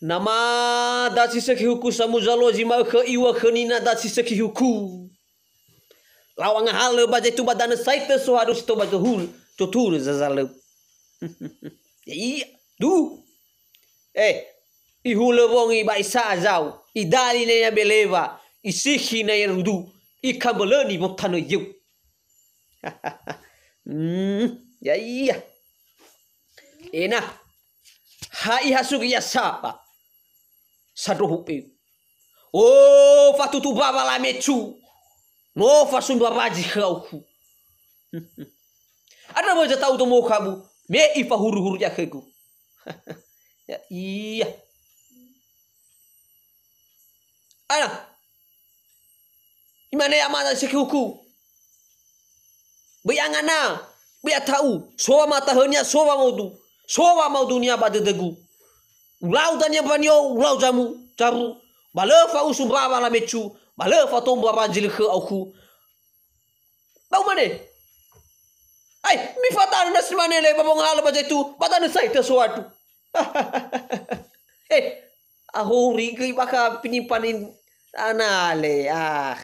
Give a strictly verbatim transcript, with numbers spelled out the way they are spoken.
Nama dasi sekhi huku samuzalo zi ma'ökhö iŵa'ö khöni na dasi sekhi huku. Lau angahalö ba zetu ba danö saitö sohadu si toba tohul-, toturö zazalö. Ya'ia, du. Eh, ihulö wongi ba isa'a zau, idali na ya belewa, isikhi na ya rudu, ikambölöni wotanö yeu. Hmm, ya'ia. Ena, ha ihasugi ya saba. Sandrohu eu. O, fatutu mbawa lamecu. No fasumbawazi khö aukhu. Andrö wöza ta'u domokhabu, me ifahuru-huru ya khögu. Ya'ia. Ana. Imane amana sekhi huku. Böi angana, böi ata'u, so wamatahönia, so wamaudu, so wamaudunia ba dödögu. Ulau dania mbanio, ulau zamu, zaru, ba lö fa'usu mbawa lamecu, ba lö fatombu awanzi lö khö aukhu. Ba umane, "Ai, mifatanö na si mane le ba wongahalö ba zetu, ba danö saitö soatu." Eh, ahori göi bakha pinimpanin anale, ah.